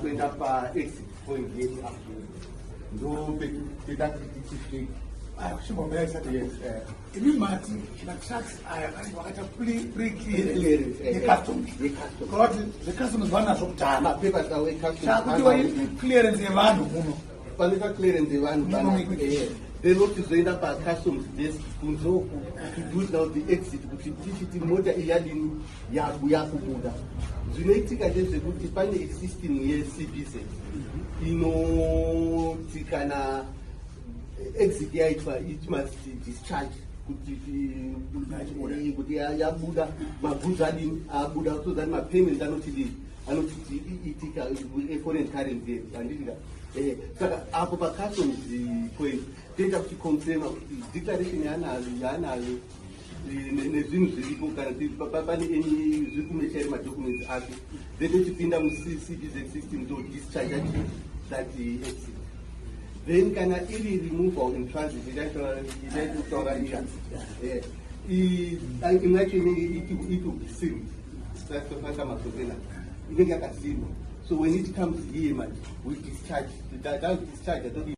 Kuenda paexit point yedu apo ndo peta kuti tichisvika. Chimbomira isati. Yes. Imi mati matrucks aya vakaita pre-clearance Clearance, yecustoms. Yecustoms. Kureva kuti zvecustoms vanazvo kudhara. Mapapers awo ecustoms. Chakudiwa clearance yevanhu muno. Panoita clearance yevanhu. Muno pana. Then wochizoenda pacustoms desk kunzoku to do now the exit, kuti tichiti mota iyi yadini, yakubuda. Zvinoitika ndezvekuti pane system yeCBZ inoti kana exit yaitwa, it must discharge kuti yabuda, magoods adini, abuda, so that mapayments anotidii, anotiti itika eforeign currency, handitika? Saka apo pacustoms point toita kuti confirma kuti declaration yaanayo nezvinhu zviripo, kana kuti pane any zviri kumatcha here madocuments ake. Then tochipinda muCBZ system, to discharge that exit. Then kana iri removal in transit, ichaitaura iya, imwe yacho inenge it will be sealed, tofaisa macontainer inenge yakasealwa. So when it comes here manje, we discharge, discharge todi.